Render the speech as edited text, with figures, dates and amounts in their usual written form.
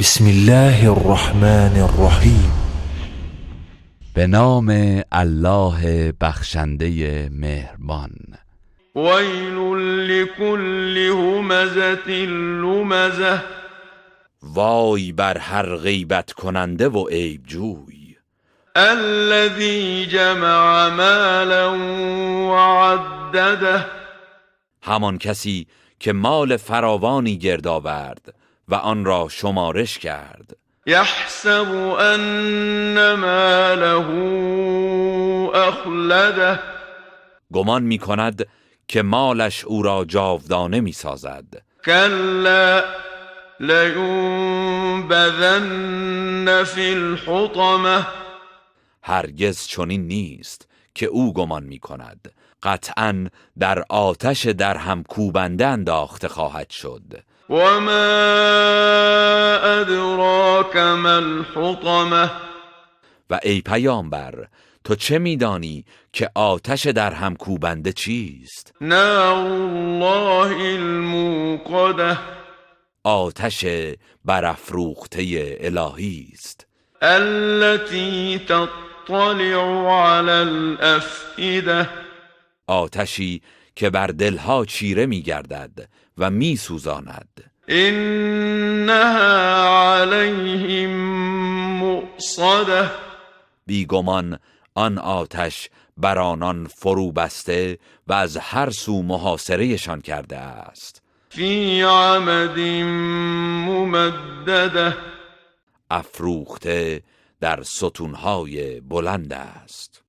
بسم الله الرحمن الرحیم. به نام الله بخشنده مهربان. ویل لكل همزة لمزة. وای بر هر غیبت کننده و عیب جوی. الذي جمع مالا وعدده. همان کسی که مال فراوانی گرد آورد و آن را شمارش کرد. يحسب أن ماله أخلده. گمان می کند که مالش او را جاودانه می سازد. كلا لينبذن في الحطمة. هرگز چنین نیست که او گمان می کند. قطعا در آتش در هم کوبنده انداخته خواهد شد. وما أدراك ما الحطمة. و ای پیامبر، تو چه میدانی که آتش در هم کوبنده چیست؟ نار الله الموقدة. آتش برافروخته الهی است. التي تطلع على الأفئدة. آتشی که بر دلها چیره میگردد و میسوزاند. إنها عليهم مؤصدة. بیگمان آن آتش بر آنان فرو بسته و از هر سو محاصرهشان کرده است. في عمد ممددة. افروخته در ستونهای بلند است.